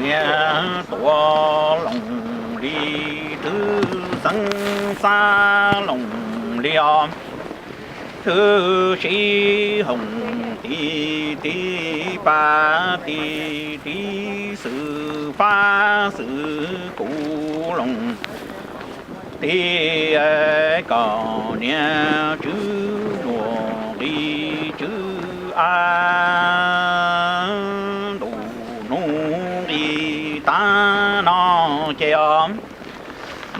niag tuam loos li, twb xeeb xab loos li os. Twb sib hoom ti ti pa ti ti, xwm fab xwm kuv loos ti, kom niag tswv zuag li tswv av, ntuj hnub nqis tag no ces os,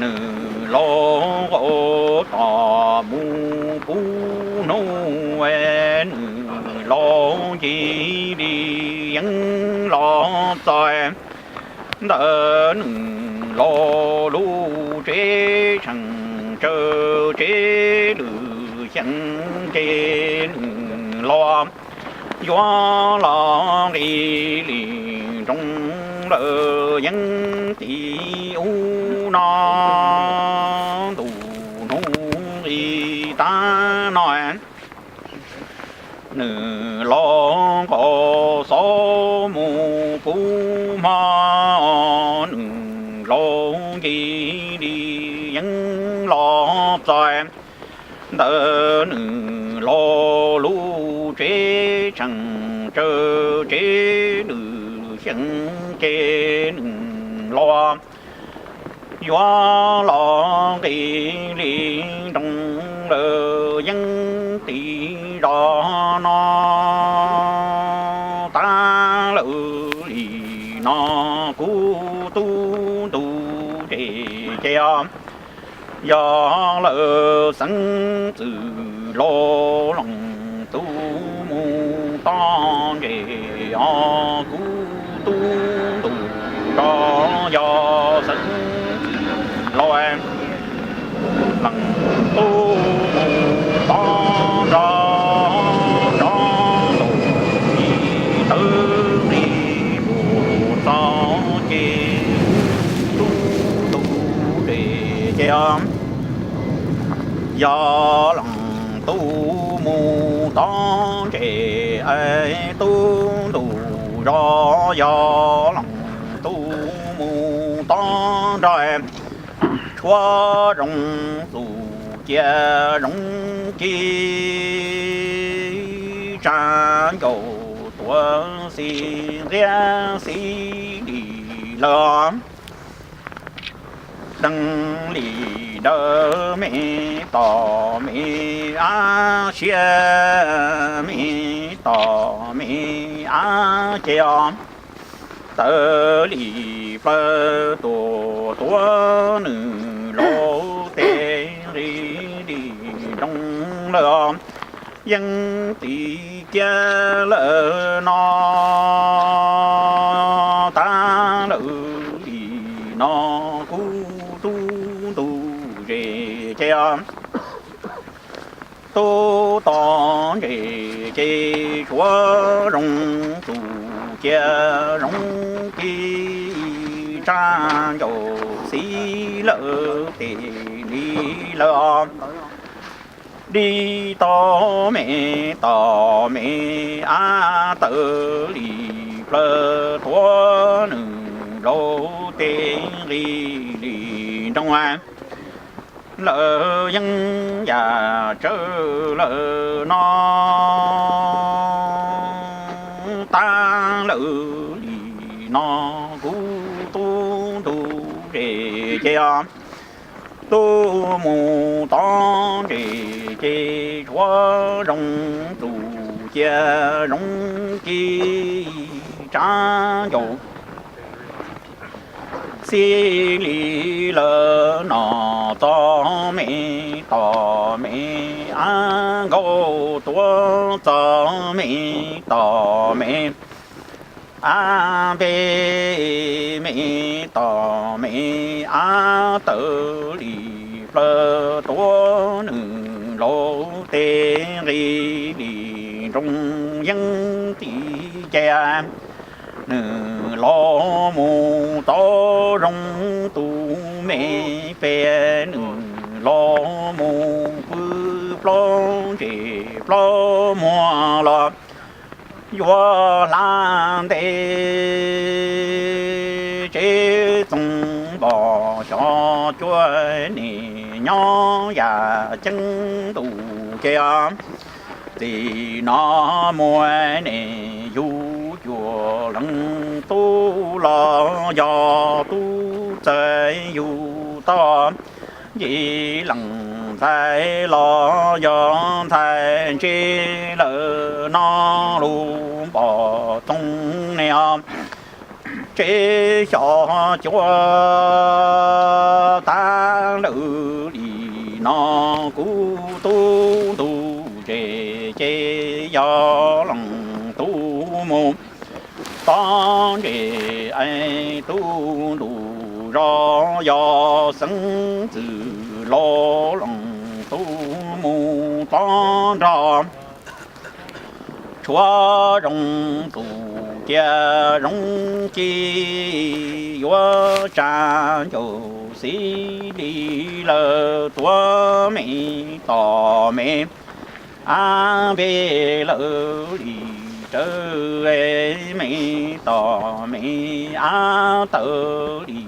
nws los qaug tom mus kuv hnub, nws los ncig li yeeb los txog ntawm nws los lub tsev tsheej tsawv tsev lwm xyeem ces nws los yuav los nqis li nroo lawm yeeb tim ub no, ntuj hnub nqis tag no nws los nqos xov mus kuv hmo, nws los ncig li yeeb los txog ntawm nws los lub tsev tsheej tsawv tsev lwm xyeem ces nws los yuav los nqis li nroo lawm yeeb tim zos no. Tag lawm li no kuv tub ntu zes ces os, yog lawm xeeb txwm los loos tub mus toj ntses os, kuv tub ntu zos yog xeeb txwm los loos tub mus toj nrog rov ntaus li tawv nqi npua txog ces kuv tub ntu zes ces os, yog loos tub mus toj ntses es tub ntu zos yog loos tub mus toj nrog tshuab zoo txuj cia zoo ci tsa ncaus tuav xis nqiab xis li lawm. Deev li dawm me tom me ab, siab me tom me ab ces os, tawm li plaws tuaj tuav nws laus tes nqis li nroo lawm os. Yeej tim kiag lawm no, tag lawm li no kuv tub ntu zes ces os, tub toj ntses ces tshuab zoo txuj cia zoo ci tsa ncaus xis lawm tes li lawm os. Li tom me tom me ab, tawm li plaws tuav nws laus tes nqis li nroo lawm. Yeej yam tsawv lawm no, tag lawm li no kuv tub ntu zes ces os, tub mus toj ntses ces tshuab zoo txuj cia zoo ci tsa ncaus xis li lawm no, txog me tom me ab nkaus tuav txog me tom me ab npe, me tom me ab tawm li plaws tuav nws laus tes nqis li nroo yeeb tim ces nws los mus tau zoo tus me pem, nws los mus pw plaub ntses plaub muag los yuav hla ntev cuab nim nyob yam ceeb ntuj ces, txij no mus nim yug cuag leej tub los yog tub txawj yug toj, nce leej ntxhais los yog ntxhais ntse lawm no lub npoj txoos ne os. Tsev xyom cuab tag lawm li no, kuv tub ntuj tsev ces yog leej tub mus toj ntses, es tub ntuj zos yog xeeb ntxwv los leej tub mus toj nrog. Tshuav zoo tus cia zoo ci, yuav tsa ncaus xib li lawm, tuav me tom me av npe lawm li tsawb, me tom me av tawv li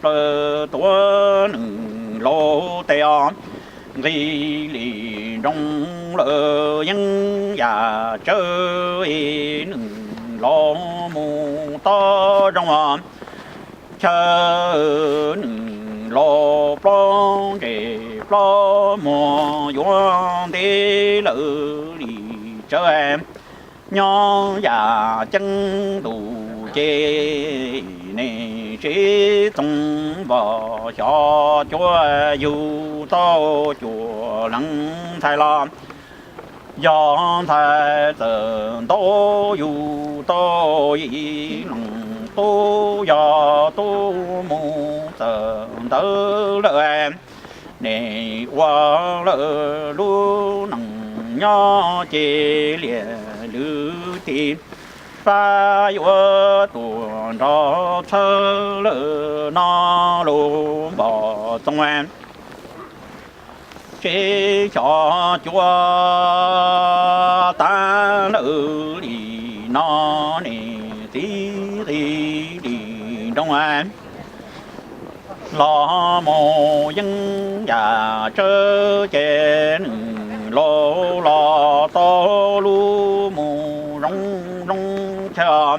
plaws, tuav nws laus tes os. Nqis li nroos lawm yeeb yam tsawb, nws los mus toj zoo os. Chaw nws los plob ntses plob muag, yuav ntev lawm li tsawb, nyob yam ceeb ntuj ces, nej tsev txoos npog xyom cuab yug tau cuag leej ntxhais los yog ntxhais txawm ntau, yug tau ib leej tub yog tub mus txawm ntawd lawm. Nej ua lawm lub neej nyob ces liaj lwm tis, pab yuav tuaj nrog txhawb lawm no lub npog txoos. Tsev xyom cuab tag lawm li no, nej txiv qis li nroos los mus yeeb yam tsawb ces, nws laus los tau lub mus zoo zoo chaw,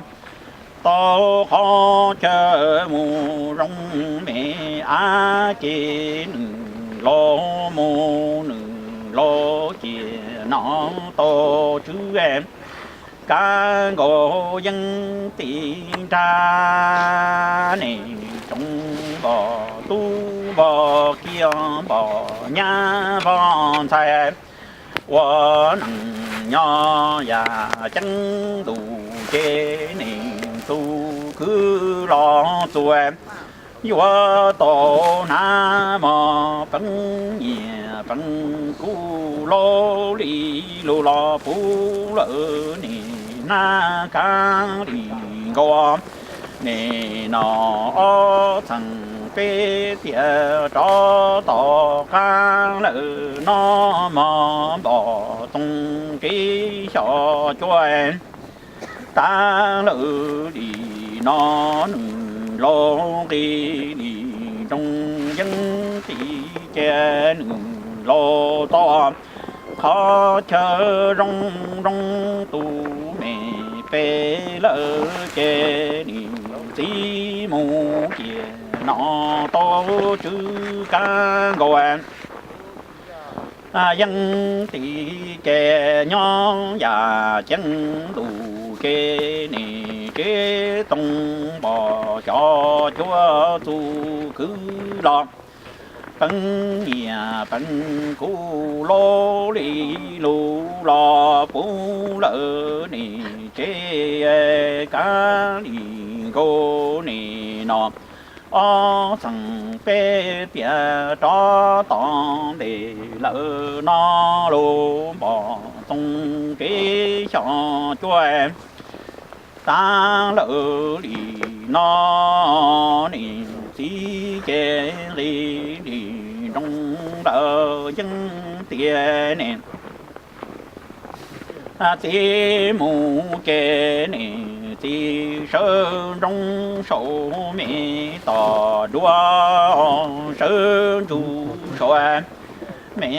tau qhov chaw mus zoo me av ces, nws laus mus nws laus ces no tau tswb kab nkaus yeeb tim nrag, nej tsoom npog tub npog kiab npog nyab npog ntxhais, ua neej nyob yam ceeb ntuj ces, nej txuj khwv los txuas, yuav tau hnav mov peeb nyiaj peeb kub, laus li lus los puv lawm, nej hnav kab li nkaus. Nej no ob txheej peb tiam rov tom qab lawm no, mog npog txoos tsev xyom cuab tag lawm li no, nws laus nqis li nroos yeeb tim ces, nws laus tau qhov chaw zoo zoo tu me pem lawm ces, nej txiv mus ces no tau tswb kab nkaus yeeb tim ces, nyob yam ceeb ntuj ces, nej tsev txoos npog xyom cuab txuj khwv los, peeb nyiaj peeb kub, laus li lus los puv lawm, nej tsev kab li nkaus. Nej no ob txheej peb tiam rov tom ntej lawm no, lub npog txoos tsev xyom cuab tag lawm li no, nej txiv ces nqis li nroos ntawm yeeb tiam, nej txiv mus ces, nej txiv sawv ntsoov saum me tos duav, sawv ntsuj saum me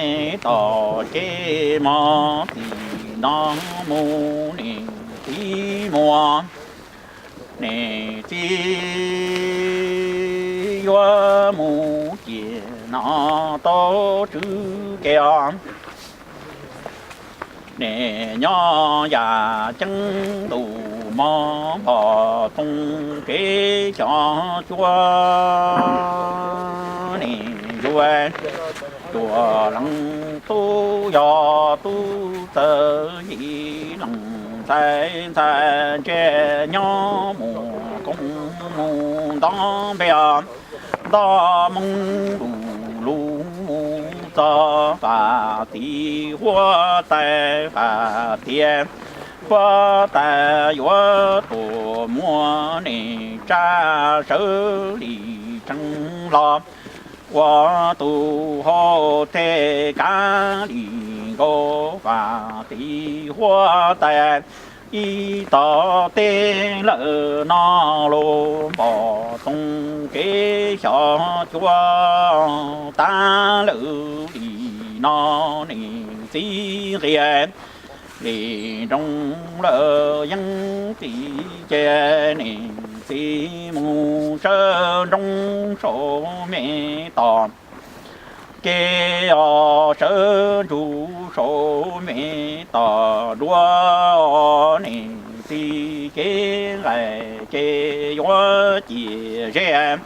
tos ceg mog, txij no mus niam txiv muaj niam txiv yuav mus ciaj no tau tswv kev os. Nim nyob yaj ceeb ntuj mog, npog tooj kev xyov cuab, nim yuav cuag leej tub yog tub txawj yim, leej ntxhais ntxhais ntse nyob mus koob mus nto npe os. Nto moo lug lug mus txog faj tim huab tais, faj tim huab tais yuav tuaj muab niam tsa sawv li tseeb hlo. Ua tus hau tej kav li nkaus faj tim huab tais, ib tog teb lawm no los npog tooj kev xyov cuab, tag lawm li no niam txiv nqia li nroo lawm yeej txiv ces niam txiv mus sawv ntsoov saum me tos kev os, sawv ntsuj saum me tos duav, niam txiv kev nqaim ces yuav ciaj zeb,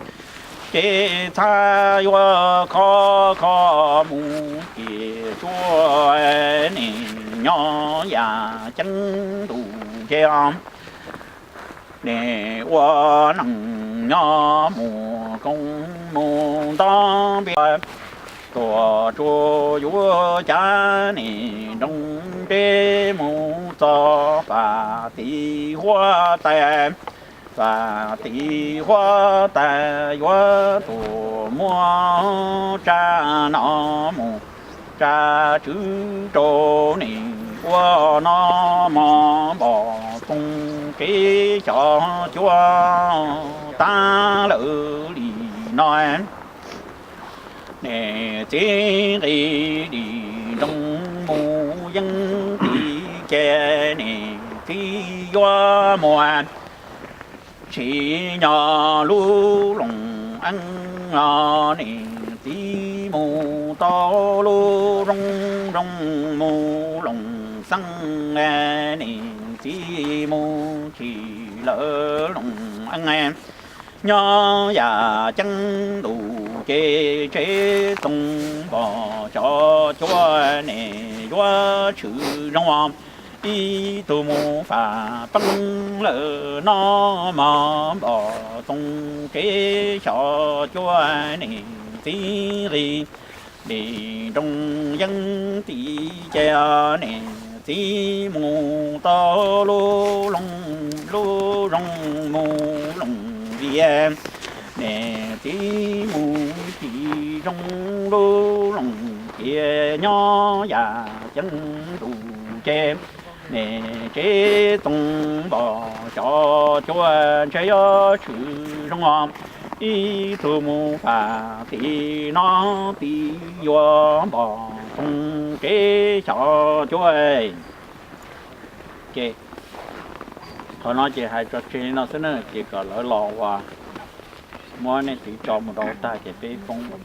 kev txhab yuav khov kho mus ciaj cuab, nim nyob yaj ceeb ntuj ces nim ua neej nyob mus koob mus nto npe, tuaj tsuas yuav cav nim nroo npe mus txog faj tim huab tais. Faj tim huab tais yuav tuaj muab tsa no mus tsa tswv rau nim ua no mog, npog tooj kev xyov cuab, tag lawm li no niam txiv nqia li nroo mus yeej txiv ces niam txiv yuav muaj tsim nyog lub loos eeb os, niam txiv mus tau lub zoo zoo mus loos xeeb, niam txiv mus tsim lawm loos eeb. Nyob yaj ceeb ntuj ces tsev txoos npog xyov cuab, nim yuav tshwm zoo os. Ib tug mus faj peeb lawm no mog, npog tooj kev xyov cuab, niam txiv nqia li nroo yeej txiv ces niam txiv mus tau lub loos, lub zoo mus loos vias, niam txiv mus tsim zoo lub loos vias. Nyob yaj ceeb ntuj ces niam tsev txoos npog xyov cuab, ntshe yuav tshwm zoo os. Ib tug mus faj tim no tim yuav npog tooj kev xyov cuab. Ces qhov no ces hais tso tseg li no xwb na, ces kom lawv los ua, muab nej txiv tso mus rau tag ces peb poob ua